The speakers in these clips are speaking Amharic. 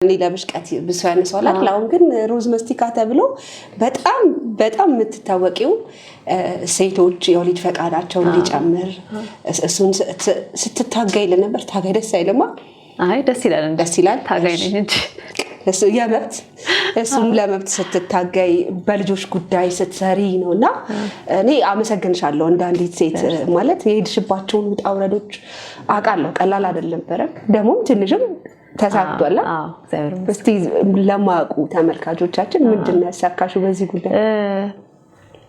እኔ ለብሽቀት ብሶ ያነሳዋል አይደል? አሁን ግን ሮዝ መስቲካ ተብሎ በጣም በጣም የምትታወቂው ሴቶች የወሊድ ፈቃዳቸው እንዲጨምር እሱን ስትታገይ ለነበር ታጋይ ደስ አይልማ? አይ፣ ደስ ይላል። ደስ ይላል። ታጋይ ነኝ እንጂ። የመብት እሱም ለመብት ስትታገይ በልጆች ጉዳይ ስትሰሪ ነው። እና እኔ አመሰግንሻለሁ እንደ አንዲት ሴት፣ ማለት የሄድሽባቸውን ውጣ ውረዶች አውቃለሁ። ቀላል አይደለም ነበረ፣ ደግሞም ትንሽም ተሳክቷል። እስቲ ለማያውቁ ተመልካቾቻችን ምንድን ነው ያሳካሽው በዚህ ጉዳይ?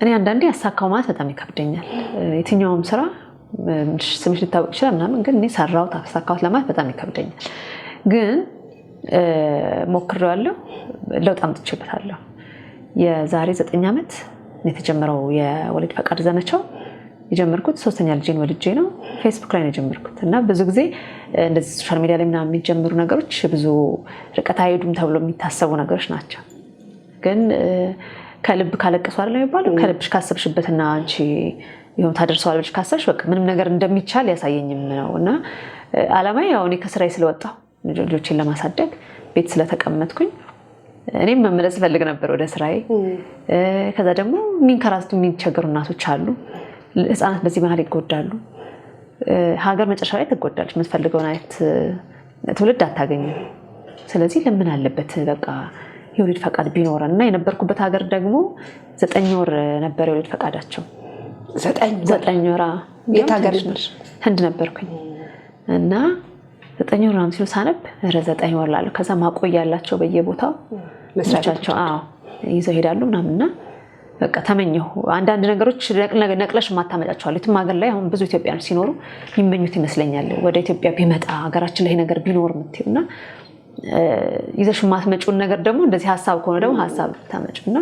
እኔ አንዳንዴ ያሳካው ማለት በጣም ይከብደኛል። የትኛውም ስራ ስምሽ ሊታወቅ ይችላል ምናምን፣ ግን እኔ ሰራሁት አሳካሁት ለማለት በጣም ይከብደኛል። ግን ሞክሬዋለሁ፣ ለውጥ አምጥቼበታለሁ። የዛሬ 9 ዓመት የተጀመረው የወሊድ ፈቃድ ዘመቻው የጀመርኩት ሶስተኛ ልጄን ወልጄ ነው። ፌስቡክ ላይ ነው የጀመርኩት። እና ብዙ ጊዜ እንደዚህ social media ላይ ምናምን የሚጀምሩ ነገሮች ብዙ ርቀት አይሄዱም ተብሎ የሚታሰቡ ነገሮች ናቸው። ግን ከልብ ካለቀሱ አይደለም የሚባለው? ከልብሽ ካሰብሽበትና አንቺ ይሁን ታደርሰዋል ብለሽ ካሰብሽ በቃ ምንም ነገር እንደሚቻል ያሳየኝም ነው። እና አላማዬ ያው እኔ ከስራዬ ስለወጣሁ ልጆቼን ለማሳደግ ቤት ስለተቀመጥኩኝ እኔም መመለስ እፈልግ ነበር ወደ ስራዬ። ከዛ ደግሞ የሚንከራተቱ የሚቸገሩ እናቶች አሉ። ህፃናት በዚህ መሀል ይጎዳሉ። ሀገር መጨረሻ ላይ ትጎዳለች። የምትፈልገውን አይነት ትውልድ አታገኝም። ስለዚህ ለምን አለበት በቃ የወሊድ ፈቃድ ቢኖረን። እና የነበርኩበት ሀገር ደግሞ 9 ወር ነበር የወሊድ ፈቃዳቸው። 9 ወር። የት ሀገር ነበር? ህንድ ነበርኩኝ። እና 9 ወር ምናምን ሲሉ ሳነብ ኧረ 9 ወር ላለሁ፣ ከዛ ማቆያ ያላቸው በየቦታው መስራቻቸው ይዘው ይሄዳሉ ምናምንና በቃ ተመኘሁ። አንዳንድ ነገሮች ነቅለሽ የማታመጫቸው አሉ። የትም ሀገር ላይ አሁን ብዙ ኢትዮጵያኖች ሲኖሩ የሚመኙት ይመስለኛል። ወደ ኢትዮጵያ ቢመጣ፣ ሀገራችን ላይ ነገር ቢኖር የምትይው እና ይዘሽ የማትመጪውን ነገር ደግሞ እንደዚህ ሀሳብ ከሆነ ደግሞ ሀሳብ ታመጪው እና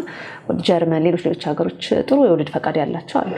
ወደ ጀርመን፣ ሌሎች ሌሎች ሀገሮች ጥሩ የወሊድ ፈቃድ ያላቸው አሉ።